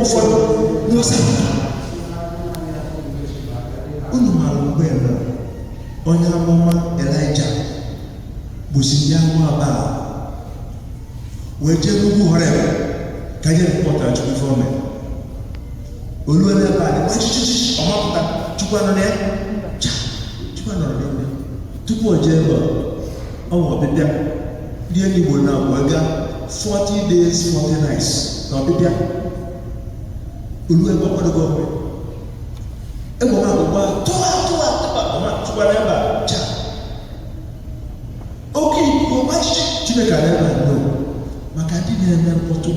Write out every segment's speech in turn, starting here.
Ụfọdụ n'osa unu maara mgbe nọ onye amụma Elija bụzi ndị amụma Baal wee jee n'ugwu Horeb ka je kpọtara Chukwu ife ome oluo n'ebe a dị chichichi ọmapụta. Chukwu anọ na ya cha. Chukwu anọrọ n'ime tupu o jee ebe ọ nwe ọbịbịa ndị Igbo na wee gaa 40 days 40 nights na ọbịbịa olu ebe ọ kwadogo onwe egbe ma akwụkwọ tụwa tụwa tụwa ọma. Chukwu anọ ebe a cha. Oke ikuku ọma chichi. Chineke anọ ebe a no maka ndị na-eme mkpọtụ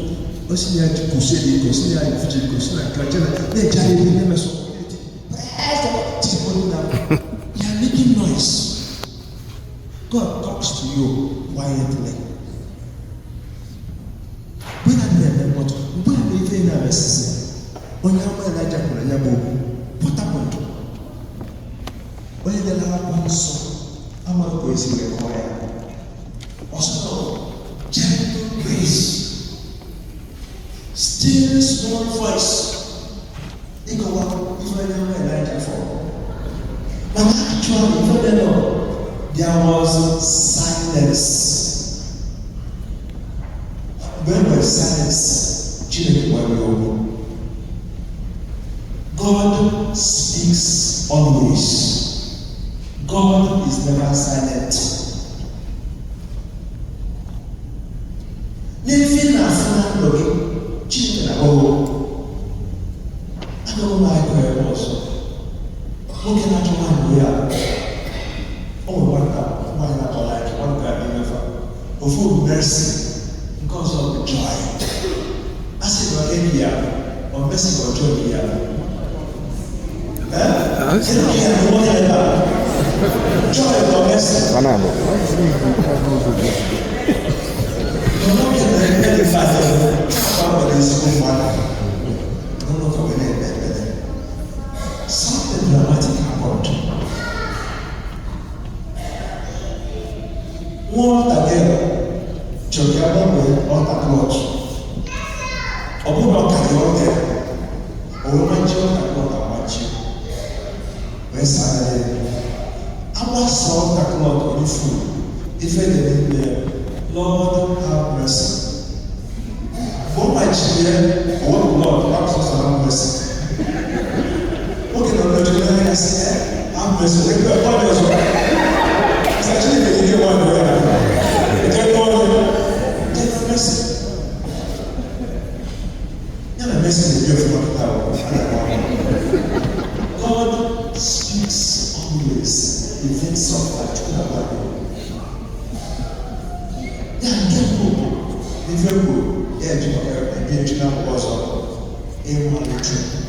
osi ya ji kwụsị ike osi ya fuji ike osi na nke ọcha na-ejegharị ebe na-emesọ. You are making noise. God talks to you quietly. Mgbe na-adịghị eme mkpọtụ, mgbe na ife na-emesisi onye ama Elaịja kwuru ya bụ okwu. What happened? Onye dere akwụkwọ nsọ amaghị ka esi wee kọọ ya. Ọsọ gentle grace, still small voice, ịkọwa ife onye ama Elaịja fọrọ. Mana actually, ife dị nọ, there was silence. Mgbe e nwere silence, Chineke gwara ya okwu. God speaks always. God is never silent. N'ife ị na-afụ na ndụ gị, Chineke na-agwa gị okwu. Agụrụ m anyị ebe ọzọ. Nwoke na-achọ nwaanyị wee ya. O nwere nwata nwaanyị na-akpọ like one guy n'ime fa. Ofu bụ Mercy, nke ọzọ bụ Joy. A sị na oge ya, ọ Mercy ka ọ Joy ya. Eh? Kedu ka ya bụ nwoke ebe a? Joy ka ọ Mercy? Panama. Nwoke na-eme ebe a ọ nwere ezigbo mmadụ. N'ụlọ ụka wee na-ekpe ekpere. Something dramatic happened. Nwa altar girl chọrọ ka gbanwee altar cloth. Ọ bụrụ na ọ karịrị altar ya, o wee machie altar cloth amachie. Wee saa ya elu. Agbasa altar cloth onye furu ife dị n'ime ya: "Lord, have mercy." Mgbe ọ machiri ya, o wepụ "Lord", hapụ sọsọ "have mercy". Nwoke nọ n'oche n'anya sị ya, "Have mercy." Ebe ọ dị ọzọ. Sị Chineke ike nwaanyị ya. Eje kpọọ ya. Jee mercy. Ya na mercy na-ebi ọfụma kịta ahụ. A na-agba. God speaks always. Events of life. Chukwu na-agwa gị. Ya nke mbụ bụ ife kwuru ya eji maka ebi eji n'akwụkwọ ọzọ ịnwale Chukwu.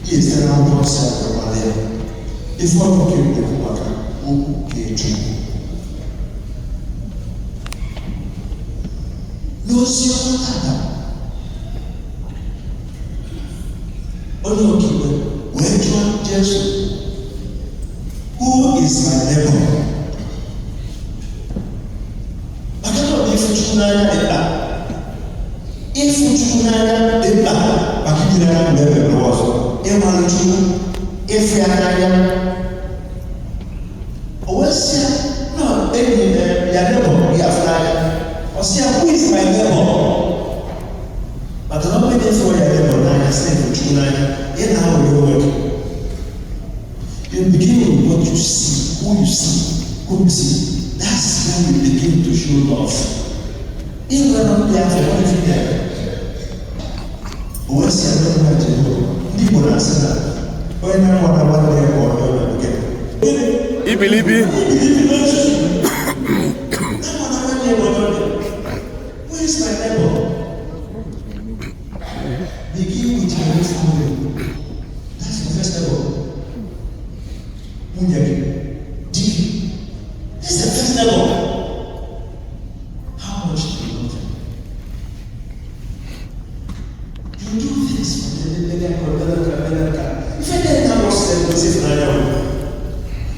Ya esite n'akwụkwọ nsọ ya wee nwale ya. Ife ọbụ nke m na-ekwu maka okwu nke Chukwu. N'ozi ọma tata, onye ọkaikpe wee jụọ Jesu, "Who is my neighbor?" Maka na ọ bụ ịfụ Chukwu n'anya dị mkpa. Ịfụ Chukwu n'anya dị mkpa maka ijiri anya mgbe ebe n'ụwa ọzọ. Ịmalụ Chukwu, ịfụ ya n'anya. O wee sị ya, no, enyi ya neighbor ya afụ n'anya. Ọ sị ya, "Who is my neighbor?" Maka na ọ bụrụ na ịfụ ya neighbor n'anya, sị ịfụ Chukwu n'anya, ị na-aghọrọ onwe gị. You begin with what you see, who you see, whom you see. That's when you begin to show love. Ịnwere ndị afọ ife ya. O wee sị ya n'onwe Jehova. Ndị Igbo na-asị na onye na-anwa na nwanne ya ka ọ dị ọnọdụ gịnị? Gịnị? Ibilibi. Ibilibi n'ozuzu. Na-anwa na nwanne ya ka ọ dị ọnọdụ. Who is my neighbor? Begin with your own family. That's your first neighbor. Nwunye gị, di gị. That's the first neighbor. How much do you love them? You do things for them, they can go, they can, they can. Ife ndị na-abụ sị egosi ịfụnanya o.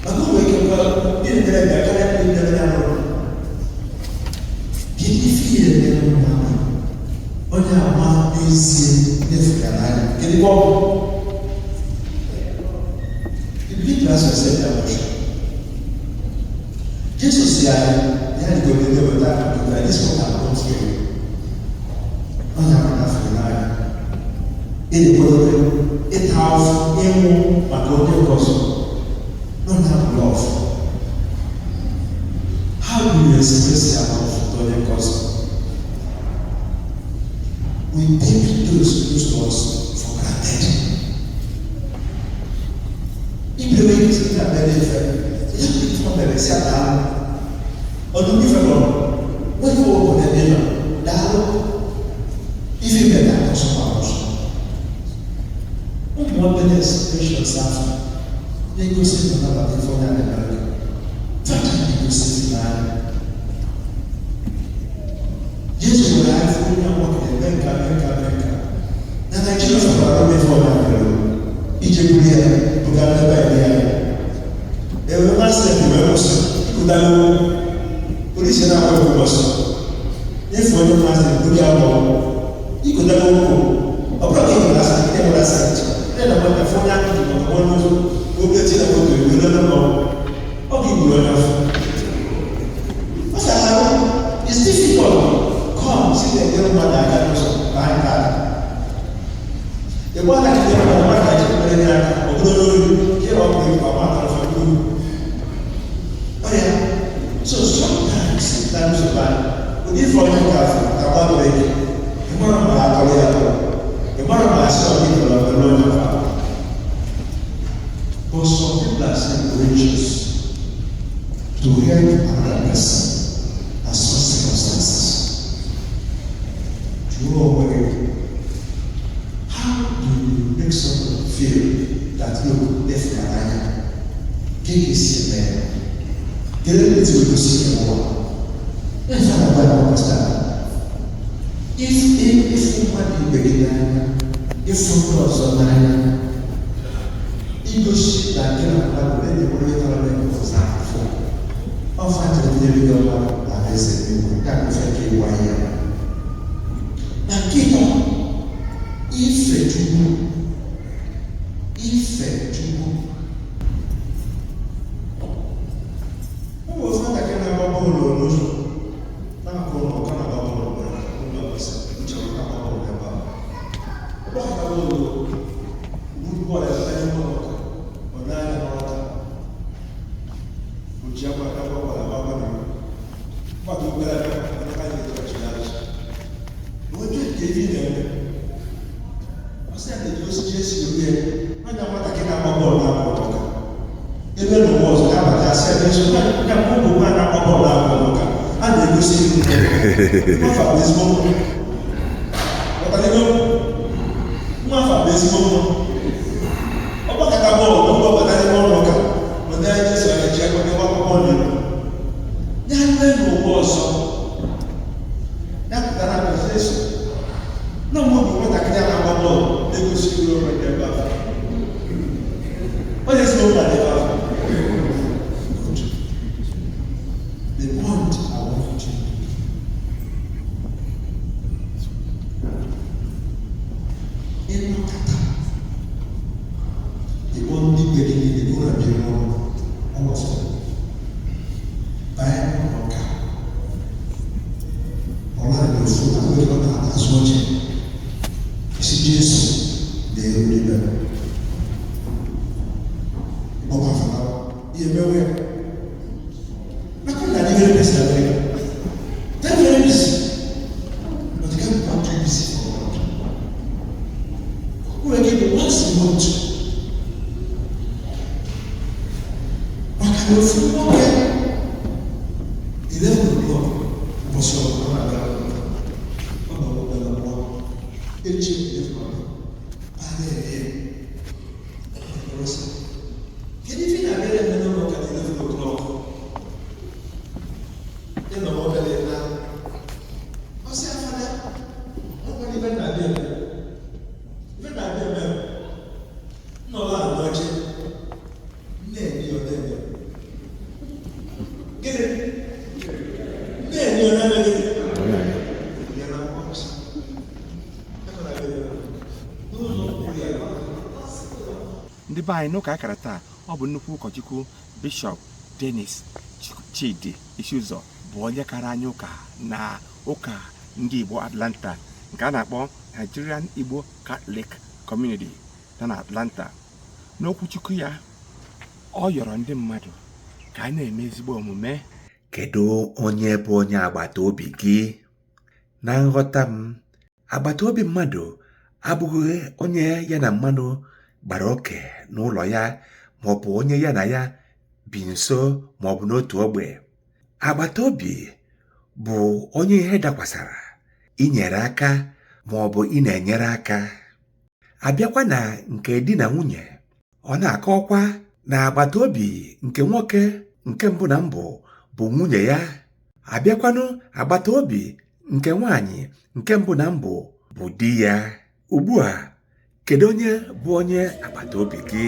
Maka o nwere ike gwa ndị na-emere ya karịa ndị na-emere ya n'ụlọ. Kedu ife ị na-emere ụmụaka? Onye ama Ọ bụ? You begin to ask yourself that question. Jesus si anyị ya dịka onye ndebata akụkọ this one I'm going to you. Onye ahụ gafere n'anya. Ị na-ekwadobe ịta ahụhụ, ịnwụ maka onye nke ọzọ. Onye ahụ love. How do you express your love to onye nke ọzọ? We take those close to us for granted. Ibe wee isi na bere ife, ya bụ ife o mere si adaalụ. Ọdụ ife nọ, wọ́n fi owó kọ̀ ẹ̀ nọ, daalụ. Ife mere akọsọ akọsọ. Ụmụ obere expressions afọ na-egosi na nabata ife onye a na-emere gị. Fata na-egosi ịfụnanya. Jesu nwere afọ onye nwoke eme nka, mee nka, mee nka. Na Naịjirịa fọkwara ome ife ọbụla mere ije buru ya buga n'ebe a eme ya. Ewe masị wee kwụsị ịkụtara polisi na-agba egwu ọsọ. Efu onye masị buru ya bụ ịkụtara okwu. Ọ bụrụ ka ị nwere asị, ị nwere asị, ndị na nweta fụ onye akụkụ ma ọ bụ n'ụzọ oge tinye moto ewe n'ụlọ ọ ga-egburu onye afọ. Ọ sị ahụ, it's difficult. Come, si na-enyere mmadụ aka n'ụzọ ka anyị taa. Ịgba aka ka mmadụ mmadụ ka ji mere ya aka, ọ bụrụ n'olu, ka ọ bụ ịkwa ma atara fọ n'olu. Ọ ya. So sometimes na nsogbu anyị, ụdị ife onye nke afọ ka gbadoro ike. Ị mara ma atọrọ ya atọrọ. Ị mara ma asị ọ gị tọrọ ọtọrọ onye afọ. But some people are still courageous to help another person at such circumstances. Jụọ onwe gị, how do you make someone feel that, look, ịfụnanya ka ị ga-esi eme ya? Kedu ebe eti gosi ya ụwa? Ife na-agba ya ụbọchị taa. Ịfụ mmadụ ibe gị n'anya, ịfụ ndị ọzọ n'anya, igosi na gị na mmadụ na-enwere onye tọrọ na ọzọ afọ. Ọfa chere tinyere gị ọma na alaeze eluigwe, nke a bụ ife nke ịgwa ihe. Na nke ịtọ, ife Chukwu, ife Chukwu. Ụmụ ofu nwatakịrị na-agba bọọlụ n'ụzọ na-akụ ụlọ ọkọ na-agba bọọlụ n'ụlọ ọbịsa uche na-agba bọọlụ ebe ahụ. Ọ gbakọta bọọlụ, buru bọọlụ ya banye n'ụlọ ụka, ọ na-anya n'ọta. O ji agba agba bọọlụ agba agba n'ihu. Mmadụ obere abịa, onye ka anyị chọọchị ya azụ. Onye nke ife ị na-eme? Ọ sị ya na-eji osisi esi oge onye nwatakịrị na-agba bọọlụ na-agba ụka. Ebe n'ụwa ọzọ ya bata asị ebe so ya bụ ụmụ nwaanyị na-agba bọọlụ na-agba ụka. A na-egosi ihu nwa afa bụ ezigbo nwa. Ghọtara ego? Nwa afa bụ ezigbo nwa. Ọ gbakọta bọọlụ, mgbe ọ bata n'ime ụlọ ụka, ọ na-enye Jesu anya ji aka n'ebe akwụkwọ n'ihu. Ya rue n'ụwa ọzọ, ya pụtara na Jesu na mgbe obi nwatakịrị a na-agba bọọlụ na-egosi iru ọrụ dị ebe ahụ. Onye ezigbo mma dị ebe ahụ. Good. The point I want to make. Ịnọkọta ịkpọ ndị be gị niile ka ụra bịa n'ọrụ, all of them. Banye n'ụlọ ụka. Ọ naanị ofu na nwere ọ na-azụ oche. Isi Jesu na-eru n'ebe m. Ọkwa fanawa. Ihe mewe ya. Maka na adị very busy na America. Very, very busy. But you can't become too busy for God. Nwere ike ịbụ once a month. Maka na ofu nwoke 11 o'clock ụbọchị ọbụla ọ na-abịa ọ nọ n'obere nwa echi 11 o'clock para eme ya. Kedu ife ị na-abịa eme n'ụlọ ụka na 11 o'clock? Ị nọ n'obere na ọ sị afada ọ nwere ife na-abịa eme. Ife na-abịa eme nnọrọ ala n'oche na-enye ya ọ na-eme. Gịnị? Na-enye ya ọ na-eme gịnị? Ndị be anyị, n'ụka akara taa, ọ bụ nnukwu ụkọchukwu Bishọp Dennis Chidi Isiụzọ bụ onye kara anyị ụka na ụka ndị Igbo Atlanta nke a na-akpọ Nigerian Igbo Catholic Community nọ na Atlanta. N'okwuchukwu ya, ọ yọrọ ndị mmadụ ka a na-eme ezigbo omume. Kedu onye bụ onye agbata obi gị? Na nghọta m, agbata obi mmadụ abụghị onye ya na mmadụ gbara oke n'ụlọ ya maọbụ onye ya na ya bi nso maọbụ n'otu ogbe. Agbata obi bụ onye ihe dakwasara inyere aka maọbụ ị na-enyere aka. Abịakwa na nke di na nwunye, ọ na-akọwakwa na agbata obi nke nwoke nke mbụ na mbụ bụ nwunye ya. Abịakwanụ agbata obi nke nwaanyị nke mbụ na mbụ bụ di ya. Ugbu a, kedu onye bụ onye agbata obi gị?